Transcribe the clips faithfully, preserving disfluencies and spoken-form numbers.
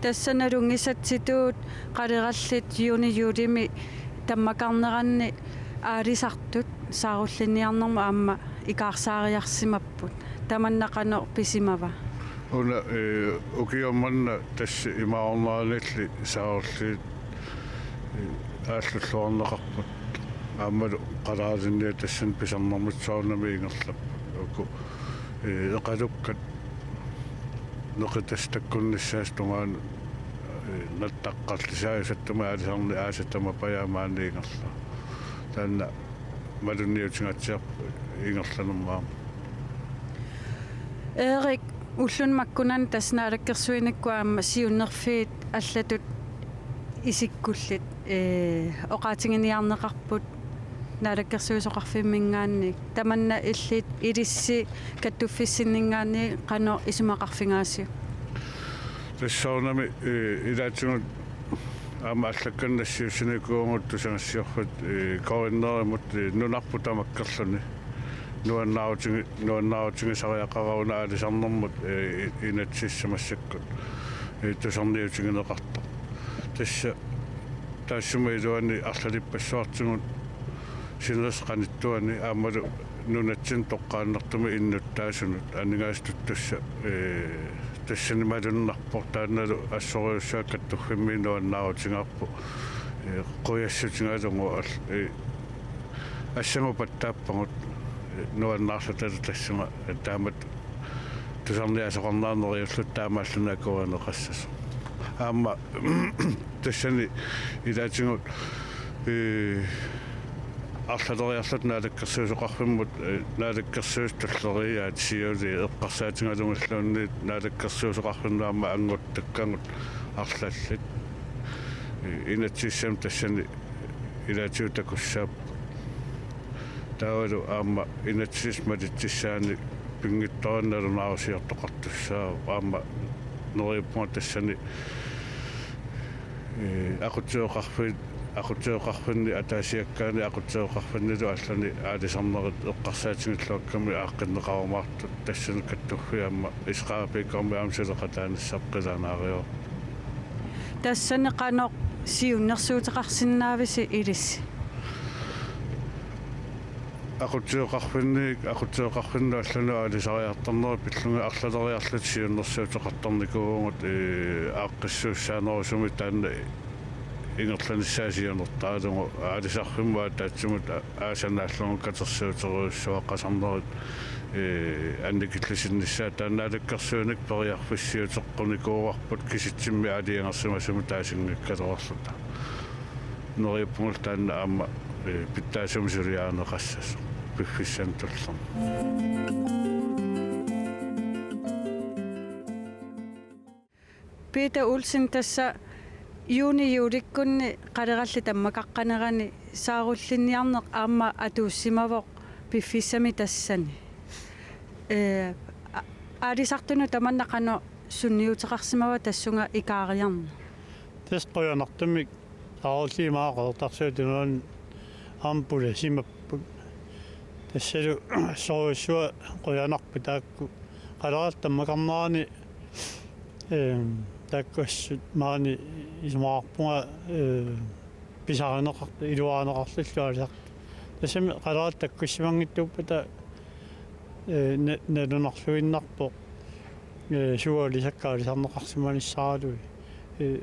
Tassa nalunngisatsitut qalerallit juuni juulimi tammakarneranni aalisartut saarullinniarnermut aamma ikaarsaariarsimapput. Tamanna qanoq pisimava? Una, eh, ukioq manna tassa imaarneranilli saarulliit, eh, aallulluarneqarput. Aammalu qaleralinniat tassani pisarnermut soorunami ingerlapput. Uku, eh, eqalukkat neqitassat takkunnissaasa tungaanut, eh, nattaqqarlisaajusattumik aalisarneq aasat tamapajaaq maani ingerlavoq. Taanna malunniutingaatsiarpoq ingerlanermut aamma. Erik, ulluni makkunani tassa naalakkersuinikkut aamma siunnerfiit allatut isikkullit, eh, oqaatiginiarneqarput Naalakkersuisoqarfimminngaanniit. Tamanna illit ilissi kattuffissinninngaanniit qanoq isumaqarfigaasiuk? Tassa soorunami, eh, ilaatigut aamma allakkanik nassiussinikuuvugut tusagassiorfiit, eh, korinnerimut, eh, nunarput tamakkerluni. Nuannaarutigi-, nuannaarutigisariaqarput una aalisarnermut, eh, i-, inatsisissat massakkut, eh, tusarniutigineqartoq. Tassa taassuma iluani arlalippassuartigut sinerissap qanittuani aammalu nunatsinni toqqaannartumik innuttaasunut aningaasatut tassa, eh, tassani malunnarpoq taannalu assorujussuaq kattuffimmi nuannaarutigaarput, eh, qujassutigalugu al-, eh, assangupattaappagut, eh, nuannaarlutalu tassuma, eh, taamatut tusarniaasoqarnera neriulluta taamaallaat akuerineqassasoq. Aamma tassani ilaatigut, eh, arlaleriarluta naalakkersuisoqarfimmut, eh, naalakkersuisut tulleriiaat siuliini eqqarsaatigalugilluunniit naalakkersuisoqarfinnut aamma annguttakkagut arlallit. Eh, inatsisissamik tassani ilaatigut takussaapput. Taavalu aamma inatsisissap malitsissaani pinngitsoorani nalunaarusiortoqartussaavoq aamma neriuppunga tassani, eh, aqutsisoqarfik, aqutsisoqarfinni ataasiakkaani aqutsisoqarfinnilu allani aalisarnerit eqqarsaatigilluakkami aaqqinneqarumaartut tassani kattuffiit aamma S K P-kkormiut aamma suleqataanissarput qilaanaariu. Tassani qanoq siunnersuuteqarsinnaavisi ilissi? Aqutsisoqarfinni, aqutsisoqarfinni allanut aalisariartarnerit pillugit arlaleriarluta siunnersuuteqartarnikuuvugut, eh, aaqqissuussaanerusumik taanna ingerlanissaa siunertaralugu aalisarfimmut ataatsimut a-, aasaq naallugu katersuuterujussuaqasarnerit, eh, annikillisinnissaat taanna naalakkersuinikkut periarfissiuteqqunikuuarput kisitsimmi aalajangersimasumik taasinngikkaluarluta. Neriuppunga taanna aamma, eh, pitsaasumik suliarineqassasoq piffissami tullermi. Peter Olsen, tassa juuni juulikkunni qalerallit tammakaqqanerani saarullinniarneq aamma atuussimavoq piffissami tassani. Eh, a-, aalisartunut tamanna qanoq sunniuteqarsimava tassunga ikaariarneq? Tassa qujanartumik saarulliit imaat Qeqertarsuup Tunuani aamma pulasimapput. Tassalu assorujussuaq qujanarpoq taakku qalerallit tammakaqqanerani, ehm, taakku assut maani isumaqarpunga, eh, pisarineqar-, iluarineqarlugit aalisartut. Tassami qalerallit takkussimanngitsuuppata, eh, na-, nalunarluinnarpoq, eh, suut aalisakkat aalisarneqarsimanissaralugit. Eh,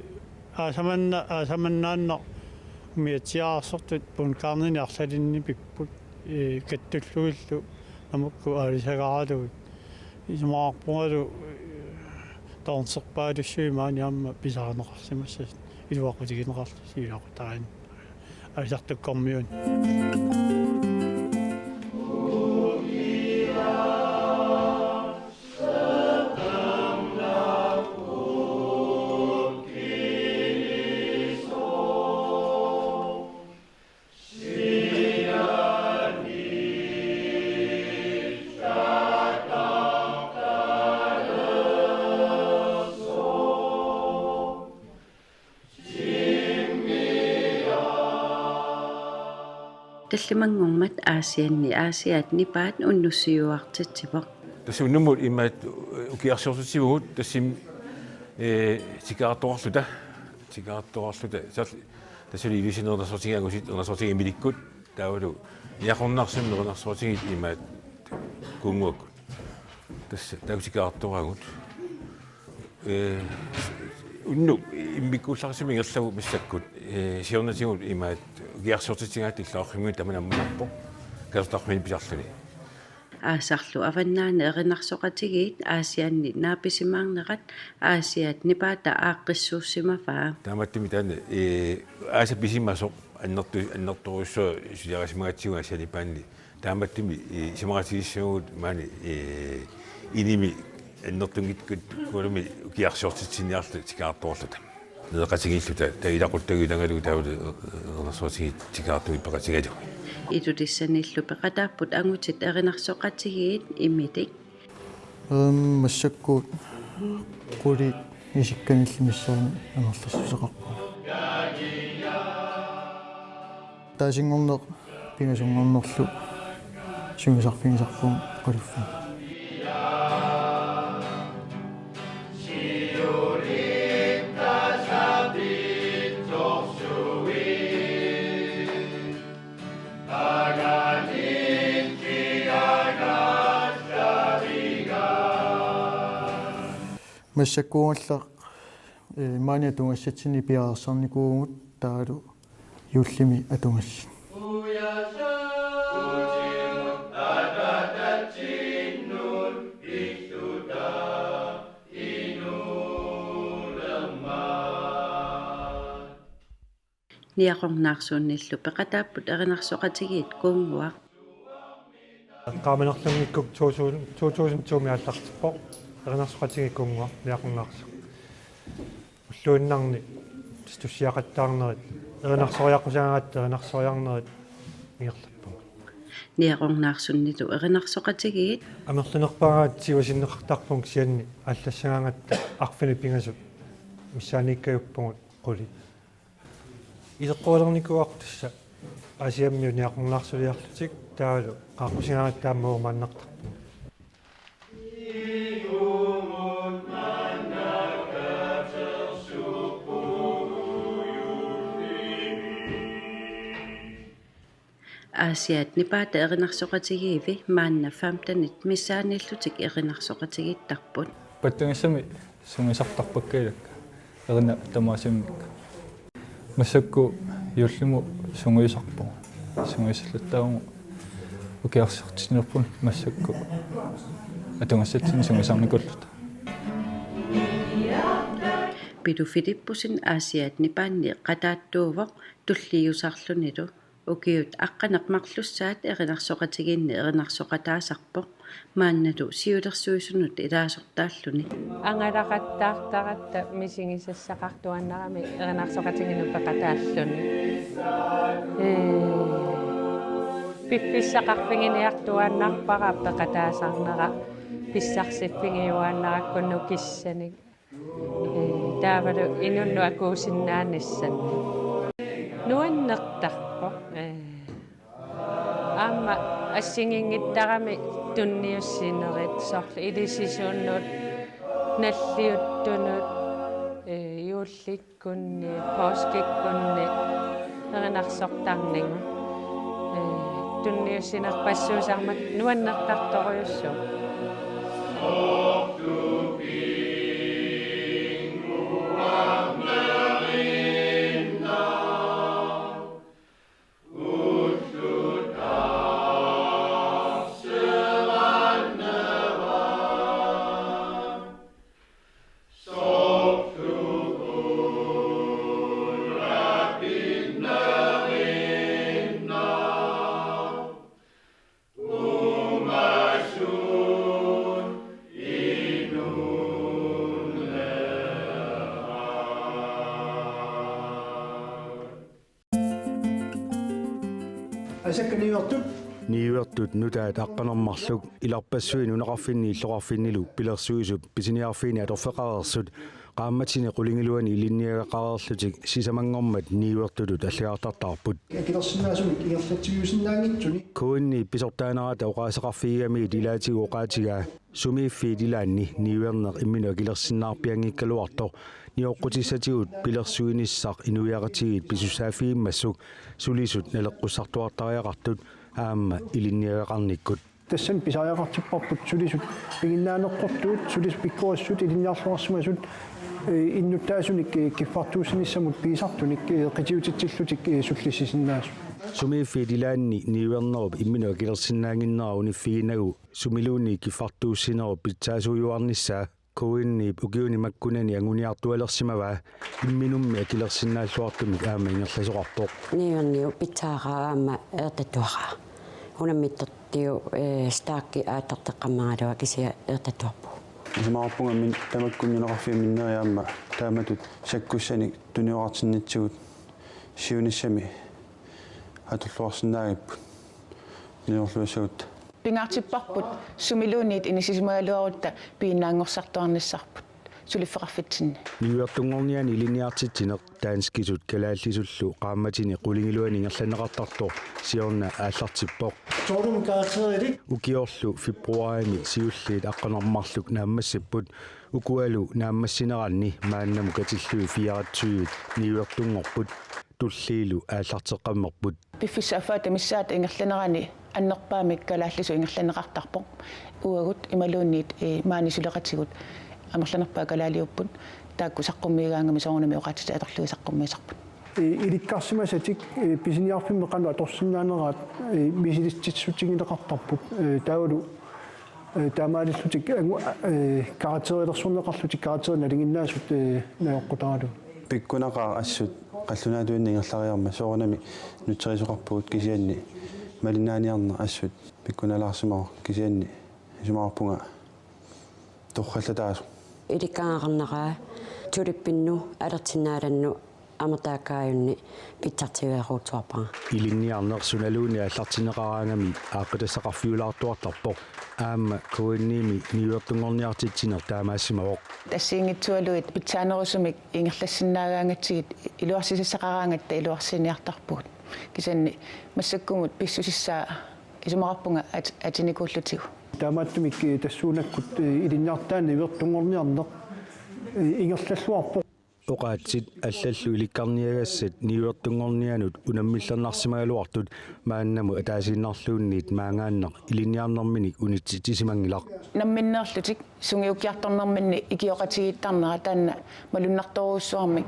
aasamanna-, aasamannaannaq umiatsiaararsortut bundgarnini arlalinni pipput, eh, kattullugillu namakku aalisagaaralugit. Isumaqarpungalu, eh, taornserpaalussuit maani aamma pisarineqarsimassasut iluaqutigineqarlutik iluaqutaarinni aalisartukkormiuni. Tallimanngormat Aasianni Aasiaat nipaat unnussiuartitsivoq. Tassa unnumut imaat ukiarsiortitsivugut, tassami Ee, tikeraartoqarluta, tikeraartoqarluta, soorlu, tassa suli ilusineq erinarsortigiit angutit, erinarsortigiit imilikkut, taavalu niaqornaarsummi erinarsortigiit imaat kuunnguakkut. Tassa taakku tikeraartoraangat. Ee, unnuk immikkuullarissumik ingerlavoq massakkut, ee, siornatigut imaat ukiarsiortitsigaat illoqarfimmiut tamanna ammarpoq, Qeqertarsuarmi pisarluni. Aasarlu avannaani erinarsoqatigiit Aasianni naapisimaarnerat Aasiaat Nipaata aaqqissuussimavaa. Taamaattumik taanna, ee, aasap pisimasoq annertu-, annertoorujussuaq suliarisimagatsigu Aasiaat Nipaanni. Taamaattumik, ee, isumaqatigiissaagut maani, ee, inimi annertunngikkukkit kuulumi ukiarsiortitsiniarluta tikeraartoqarluta. Nereqatigiilluta, taava ilaquttagut ilagalugu taavalu, ee, erinarsortigiit tikeraartumik peqatigalugit. Ilulissaniillu peqataapput angutit erinarsoqatigiit imilik. Ehm, massakkut qulit isikkanillit missaanni amerlassuseqarpunga. Taasinngorneq pingasunngornerlu sungiusarfigisarpunga quliffinni. Massakkuugallartoq, ee, maani atugassatsinni piareersarnikuuvugut taavalu juullimi atugassanik. Niaqornaarsuunniillu peqataapput erinarsoqatigiit kuunnguaq. Eqqaamanerlunngikkukku to tusind, to tusind to-mi aallartippoq erinarsoqatigiit kuunnguaq Niaqornaarsuaq. Ulluinnarni tussiaqattaarnerit, erinarsoriaqqusaagaangatta erinarsoriarnerit ingerlappunga. Niaqornaarsunnilu erinarsoqatigiit. Amerlanerpaagaat siuasinneqartarpunga kisianni aallassagaangatta arfineq-pingasut missaaniikkajuppugut qulit. Ileqqorilernikuuarput tassa Aasiammiut niaqornaarsuliarlutik taavalu qaaqqusigaangatta aamma uumaannartarput. Aasiaat Nipaata erinarsoqatigiivi maanna femtenit missaanniillutik erinarsoqatigiittarput. Pattugissami sungiusartarpakka ilakka. Erinat tamaasimmik. Massakkut juullimut sungiusarpunga. Sungiusallattaarama ukiarsiortitsinerput massakkut atugassatsinni sungiusarnikuulluta. Pilu Filippusen Aasiaat Nipaanni qataattuuvoq tulliusarlunilu. Ukiut aqqaneq-marlussaat erinarsoqatigiinni erinarsoqataasarpoq, maannalu siulersuisunut ilaasortaalluni. Angalaqattaartaratta misigisassaqartuaannarami erinarsoqatigiinnut peqataalluni. Ee, piffissaqarfiginiartuaannarpara peqataasarnera, pissarsiffigiuaannarakku nukissanik. Ee, taavalu inunnut akuusinnaanissannik. Nuannertarpoq. Ee, aamma assigiinngittarami tunniussinerit soorlu ilisisuunnut, nalliuttunut, ee, juullikkunni, påskikkunni erinarsortarnigut. Ee, tunniussinerpassuusarmat nuannertartorujussuuvoq. Asakka niuertut. Niuertut nutaat aqqaneq-marluk ilarpassui nunaqarfinni illoqarfinnilu pilersuisup pisiniarfiini atorfeqareersut qaammatini qulingiluani ilinniagaqareerlutik sisamanngormat niuertutut allagartartaarput. Akilersinnaasumik ingerlatsiviusinnaanngitsuni. K N-ip pisortaanerata oqaaseqarfigigamigit ilaatigut oqaatigaa sumiiffiit ilaanni niuerneq imminut akilersinnaarpianngikkaluartoq nioqqutissatigut pilersuinissaq inuiaqatigiit pisussaaffigimassasoq sulisut naleqqussartuartariaqartut aamma ilinniagaqarnikkut. Tassani pisariaqartipparput sulisut piginnaaneqqortut, sulisut pikkorissut ilinniarluarsimasut, eh, innuttaasunik, eh, kiffartuussinissamut pigisartunik, eh, qitiutitsillutik, eh, sullissisinnaasut. Sumiiffiit ilaanni niuernerup imminut akilersinnaannginnera uniffiginagu sumiluunniit kiffartuussinerup pitsaasuujuarnissaa K N-ip ukiuni makkunani anguniartualersimavaa imminummi akilersinnaalluartumik aamma ingerlasoqarpoq. Niuerniu pitsaaqaaq aamma eertattuaqaaq. Unammittortiu, eh, staki aallarteqqammeralua kisianni eertattuarpugut. Isumaqarpunga min-, tamakku nunaqarfiit minnerit aamma taamatut sakkussanik tunineqartinnitsigut siunissami atorluarsinnaagipput niuerluassagutta. Pingaartipparput sumiluunniit inissisimagaluarutta piginnaanngorsartuarnissarput suliffeqarfitsinni. Niuertunngorniani ilinniartitsineq danskisut kalaallisullu qaammatini qulingiluani ingerlanneqartartoq siorna aallartippoq. Soorunami karakterilik. Ukiorlu februarimi siulliit aqqaneq-marluk naammassipput, ukualu naammassineranni maannamut katillugit fireogtyve niuertunngorput, tulliilu aallarteqqammerput. Piffissap affaata missaata ingerlanerani annerpaamik kalaallisut ingerlanneqartarpoq. Uagut imaluunniit, eh, maani suleqatigut amerlanerpaat kalaaliupput, taakku saqqummiigaangamik soorunami oqaatsitik atorlugit saqqummiisarput. Eh, ilikkarsimasatik, eh, pisiniarfimmi qanoq atorsinnaaneraat, eh, misilitsissutigineqartarput, eh, taavalu, eh, taamaalillutik angu-, eh, karakterilersorneqarlutik karakterit nalinginnaasut, eh, najoqqutaralugu. Pikkunaqaaq assut qallunaatuinnaq ingerlariarmat soorunami nutserisoqarpugut kisianni malinnaaniarneq assut pikkunalaarsimavoq kisianni isumaqarpunga torrallataasoq. Ilikkagaqarnaqaaq tulippinnut alertinnaalannut amertaqaajunni pitsartigeruutsuarpara. Ilinniarneq sunaluunniit aallartinneqaraangami aaqqitassaqarfiulaartuartarpoq. Aamma K N-imi niuertunngorniartitsineq taamaassimavoq. Assigiinngitsualuit pitsaanerusumik ingerlassinnaagaangatsigit iluarsisassaqaraangatta iluarsiiniartarpugut. Kisianni massakkumut pissusissaa isumaqarpunga at-, atinikuullutigu. Taamaattumik, eh, tassuunakkut, eh, ilinniartaanni niuertunngorniarneq, eh, ingerlalluarpoq. Oqaatsit allallu ilikkarniagassat niuertunngornianut unammillernarsimagaluartut maannamut ataasiinnarluunniit maangaannaq ilinniarnerminik unitsitsisimanngilaq. Namminneerlutik sungiukkiartornerminni ikioqatigiittarnera taanna malunnartorujussuarmik,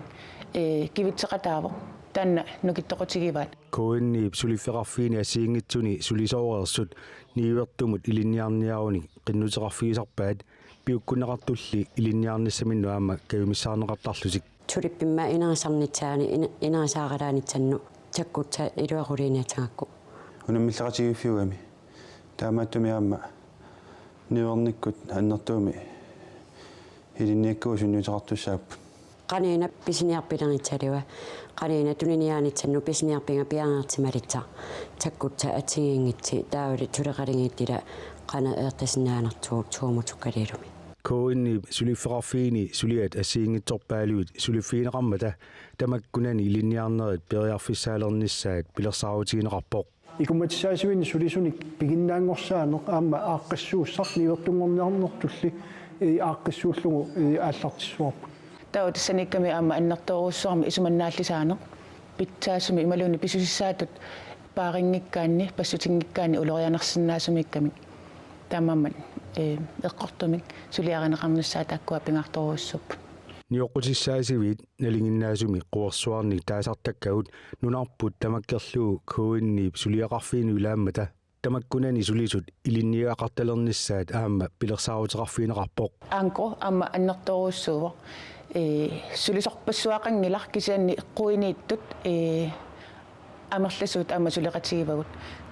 eh, kivitseqataavoq, taanna nukittoqutigivaat. K N-ip suliffeqarfiini assigiinngitsuni sulisooreersut niuertumut ilinniarniarunik qinnuteqarfigisarpaat piukkunneqartulli ilinniarnissaminnut aamma kajumissaarneqartarlutik. Tulippimma inerisarnissaani in-, inerisaaralaanissannut takkutsa iluaquliiniassagakku. Unammilleqatigiiffiugami. Taamaattumik aamma niuernikkut annertuumik ilinniakkagut sunniuteqartussaapput. Qaniuna pisiniarpilernissaava, qaniuna tuniniaanissannut pisiniarpiga piareersimalissaq, takkutsa assigiinngitsunik taavalu suleqaligiittila qanoq eertasinnaanersugut suumutukkaliilumi. K N-ip suliffeqarfiini suliat assigiinngitsorpaaluit suliffigineqarmata tamakkunani ilinniarnerit periarfissaalernissaat pilersaarutigineqarpoq. Ikummatissaasivinni sulisunik piginnaanngorsaaneq aamma aaqqissuussaq niuertunngorniarnertulli, eh, aaqqissuullugu, eh, aallartissuarput. Taava tassaniikkami aamma annertoorujussuarmik isumannaallisaaneq pitsaasumik imaluunniit pissusissaatut paarinngikkaanni, passutinngikkaanni ulorianarsinnaasumiikkamik. Taamaammat, eh, eqqortumik suliarineqarnissaat taakkua pingaartorujussuupput. Nioqqutissaasiviit nalinginnaasumik quersuarnik taasartakkagut nunarput tamakkerlugu K N-ip suliaqarfiinut ilaammata tamakkunani sulisut ilinniagaqartalernissaat aamma pilersaaruteqarfigineqarpoq. Anko aamma annertoorujussuuvoq. Ee, sulisorpassuaqanngilaq kisianni quiniittut, ee, amerlasuut aamma suleqatigivagut.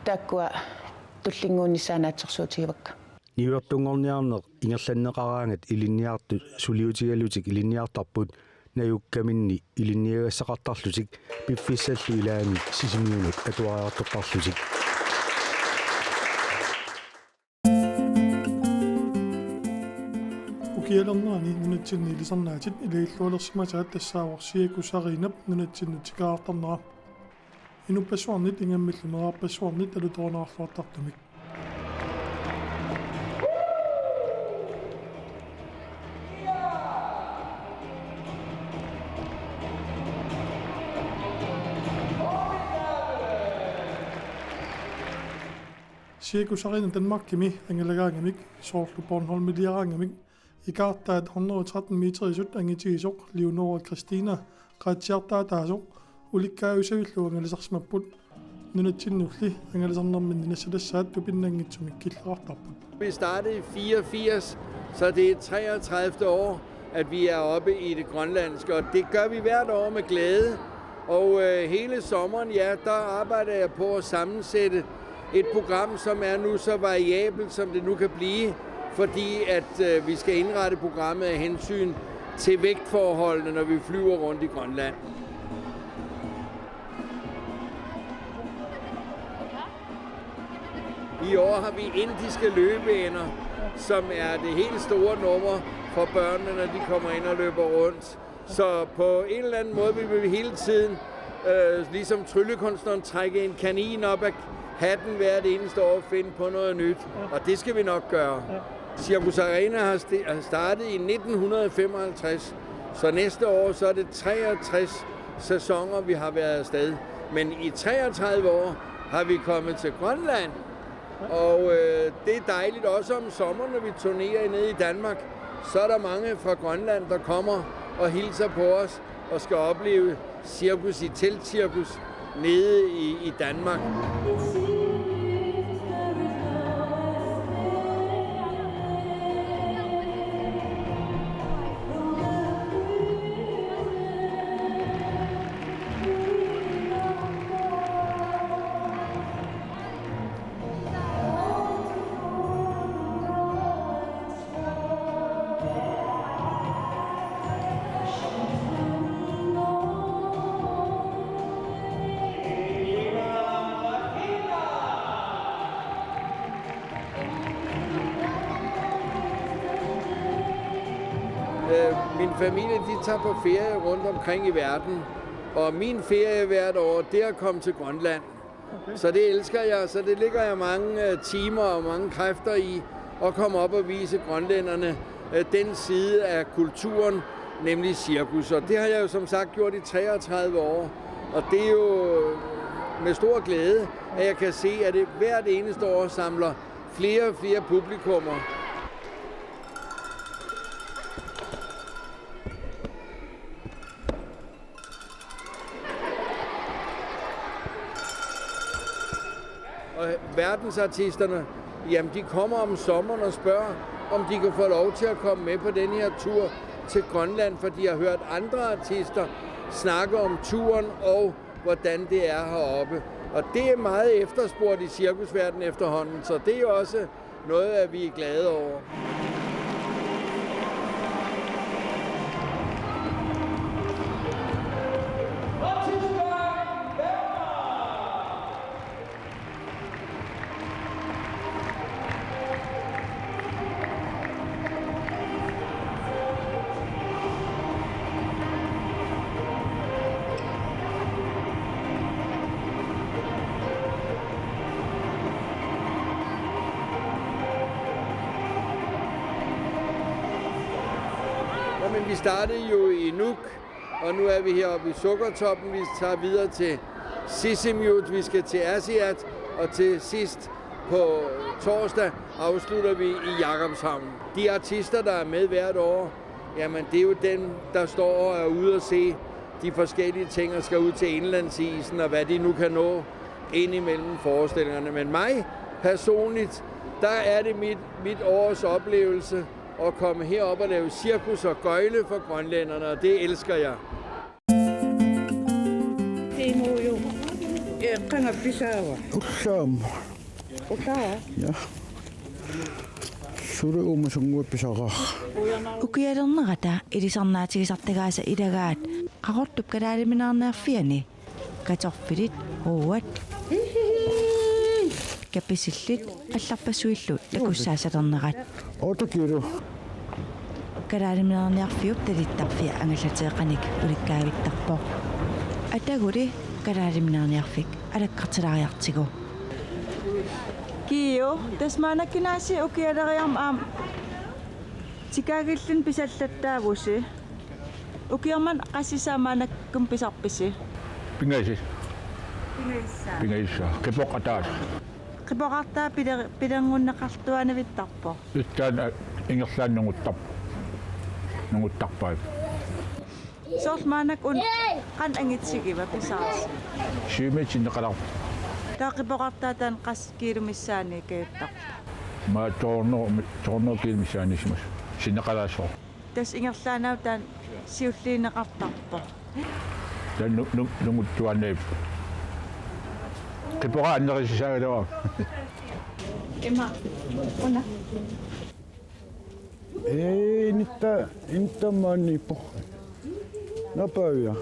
Taakkua tullinnguunnissaat naatsorsuutigivakka. Niuertunngorniarneq ingerlanneqaraangat ilinniartut suliutigalutik ilinniartarput najukkaminni ilinniagassaqartarlutik piffissallu ilaanni Sisimiunut atuariartortarlutik. Ukialernerani nunatsinni ilisarnaatit ilagillualersimasaat tassaavoq Cirkus Arenap nunatsinnut tikeraartarnera. Inuppassuarnit ingammilli meerarpassuarnit alutorineqarluartartumik. Cirkus Arena Danmarkimi angalagaangamik, soorlu Bornholmiliaraangamik, ikaartaat hundrede og tretten meterisut angitigisoq Leonora Christina qaatsiartaataasoq ulikkaajusavillu angalisarsimapput. Nunatsinnulli angalisarnerminni nassatassaat tupinnanngitsumik killeqartarput. Vi startede i fireogfirs, så det er treogtredivte år, at vi er oppe i det grønlandske, og det gør vi hvert år med glæde. Og øh, hele sommeren, ja, der arbejder jeg på at sammensætte et program, som er nu så variabelt, som det nu kan blive, fordi at øh, vi skal indrette programmet af hensyn til vægtforholdene, når vi flyver rundt i Grønland. I år har vi indiske løbeænder, som er det helt store nummer for børnene, når de kommer ind og løber rundt. Så på en eller anden måde vil vi hele tiden, øh, ligesom tryllekunstneren, trække en kanin op af hatten hvert eneste år og finde på noget nyt. Og det skal vi nok gøre. Cirkus Arena har sti- har startet i nitten hundrede og femoghalvtreds, så næste år så er det treogtres sæsoner, vi har været afsted. Men i treogtredive år har vi kommet til Grønland, og øh, det er dejligt også om sommeren, når vi turnerer ned i Danmark. Så er der mange fra Grønland, der kommer og hilser på os og skal opleve cirkus i teltcirkus nede i, i Danmark. Øh, min familie, de tager på ferie rundt omkring i verden, og min ferie hvert år, det er at komme til Grønland. Okay. Så det elsker jeg, så det ligger jeg mange øh, timer og mange kræfter i at komme op og vise grønlænderne øh, den side af kulturen, nemlig cirkus. Og det har jeg jo som sagt gjort i treogtredive år, og det er jo med stor glæde, at jeg kan se, at det hvert eneste år samler flere og flere publikummer. Og verdensartisterne, jamen, de kommer om sommeren og spørger, om de kan få lov til at komme med på den her tur til Grønland, for de har hørt andre artister snakke om turen og hvordan det er heroppe. Og det er meget efterspurgt i cirkusverdenen efterhånden, så det er jo også noget, at vi er glade over. Jamen, vi startede jo i Nuuk, og nu er vi heroppe i Sukkertoppen. Vi tager videre til Sisimiut, vi skal til Aasiaat, og til sidst på torsdag afslutter vi i Jakobshavn. De artister, der er med hvert år, jamen, det er jo dem, der står og er ude at se de forskellige ting og skal ud til indlandsisen, og hvad de nu kan nå ind imellem forestillingerne. Men mig personligt, der er det mit, mit års oplevelse at komme herop og lave cirkus og gøjle for grønlænderne, og det elsker jeg. Tiimuuju. Ee, qanga pisaava? Ullaam. Utaa. Ja. Suli uuma sunnguit pisaqaaq. Ukialernerata ilisarnaatigisartagaasa ilagaat Qaqortup kalaaliminarnerfiani kartoffelit, ruuat, kapisillit allarpassuillu takussaasalernerat. Otte kilo. Kalaaliminerniarfiup talittarfia angallateeqanik ulikkaavittarpoq. Ataguli kalaaliminerniarfik alakkartilaariartigu. Kiu, tassa maannakkut aasiit ukialeriarmat aamma tikaagilluni pisallattaavusi. Ukioq manna qassit maannakkut pisarpisi? Pingasut. Pingasut. Pingasut. Qipoq ataaseq. Qipoq ataaseq piler-, pilerneqartuaannavittarpoq. Taanna ingerlaannaq nunguttarpoq. Nunguttarpai. Soorlu maannakkut una qanoq angitigiva pisaasi? Syvimiit sinneqalaarpoq. Taava qipoq ataaseq taanna qassit kiilumik missaannik kajuttarpa? Aamma to hundrede, to hundrede kiilumik missaannik simas. Sinneqalaassaaq. Tassa ingerlaannaq taanna siulliunneqartarpoq. Taanna nu-, nu-, nunguttuaannavippoq. Qipoq annerusissaagaluarpoq. Ima, una. Ee, inutta, inutta maaniippoq. Naa Pavia.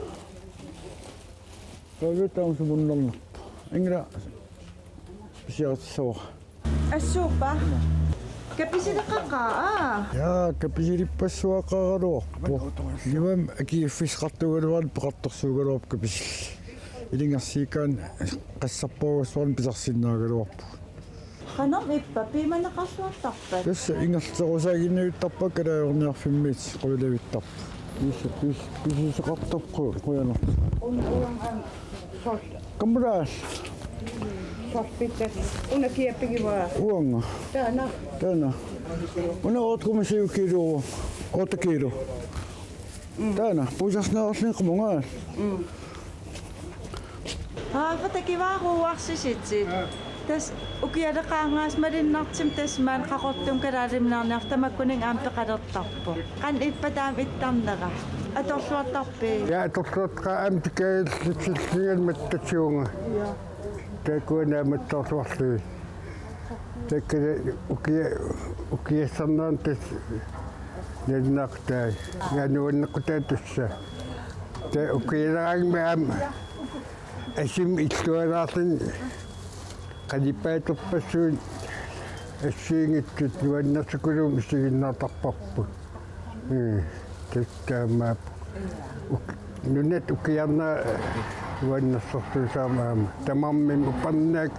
Pavia taanna sumunnarnerpoq. Inngila pisiarissavara. Assuuppa? Kapisileqaqaaq, aa. Jaa, kapisilippassuaqaraluarpoq. Niuermik akiuffissaqartuugaluarluni peqartorsuugaluarpoq kapisillit. Ilungersuukkaanni qassarpaagassuarnik pisarsinnaagaluarpugut. Qanormi ippa, piumaneqarluartarpat? Tassa ingerlaterusaajunnaartarpakka kalaaliminerfimmiit qujalavittarput. Pis-, pis-, pisisoqartarpoq qujanaq. Un-, uanga soorlu. Kammalaa. Soorlu pitsat. Una kia pigivaa? Uanga. Taanna. Taanna. Una otte komma syv kilo. Otte kilo. Mm. Taanna. Puusarsinnaagaluarluni qamunga. Mm. Aa, fatakivaruarsisitsit. Tassa ukialeqaangaasmalinnartumik tassa maani Qaqortumi kalaaliminerniarfik tamakkuninnga aamma peqalertarpoq. Qanoq ippa taama ittarnera? Atorluartarpit? Ja, atorluartaqaanga aamma tikaagillutilluunniit mattatiunga. Taakkuuna aamma atorluarlugit. Taakku ukia-, ukiassarnerani tassa nuanneqqutai. Ja nuanneqqutai tassa. Taava ukialeraangama aamma asimi illualaarluni qalipaatsorpassuit assigiinngitsut nuannersukulugit isiginnaartarparput. Mm, tassa taamaappoq. Uk-, nunat ukiarnerat nuannersorsuusaramik aamma. Tamarmik upernaak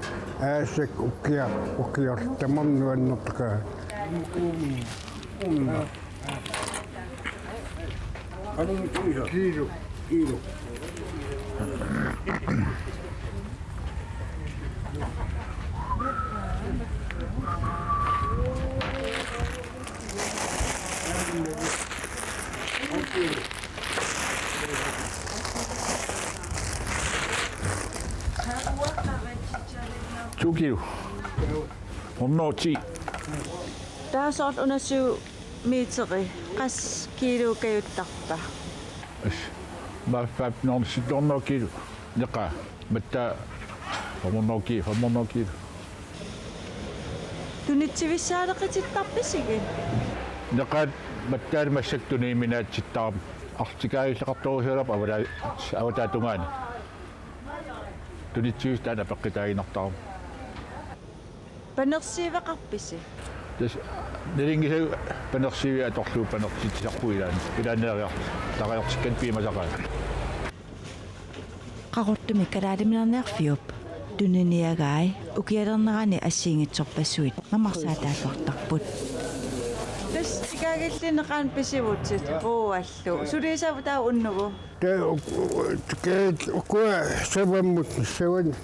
aasaq ukia-, ukiorlu tamarmik nuannertaqaat. Kiilu. Kiilu. To kilo. Hundrede og ti. Taava soorlu una syv meteri, qassit kiilut kajuttarpa? As, ma fap non sit hundrede kilo. Neqaat, mattaat fem hundrede kilo, fem hundrede kilo. Tunitsivissaaleqitittarpisigit? Neqaat mattaat massakkut tuniuminaatsittaramik. Arlaqattaarluartoq avataa-, avataatungaani. Tunitsivissaa taanna apeqqutaaginnartarami. Panersiiveqarpisi? Tassa nalunngisagut panersiivik atorlugu panersitsisarpugut ilaanni. Ilaanneeriarlugu. Taqajartikkan piumasaqaat. Qaqortumi kalaaliminerniarfiup tuniniagai ukialernerani assigiinngitsorpassuit mamarsaataalluartarput. Tassa tikaagilluunniit qanoq pisivutsit? Quuallu. Suliassavut taava unnugu? Taava uk-, uk-, tikaagit ukua savammut savanut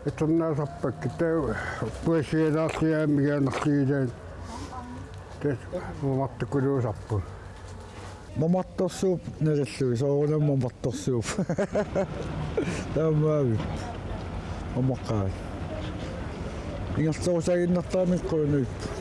atornaasarpakka, taava puasialaarliaamigaanarligilaat. Tassa mamartukuluusarput. Mamartorsuup nalallui, soorunami mamartorsuup. Taamaavippoq. Mamartaat. Ingerlaterusaaginnartarami qujanavippoq.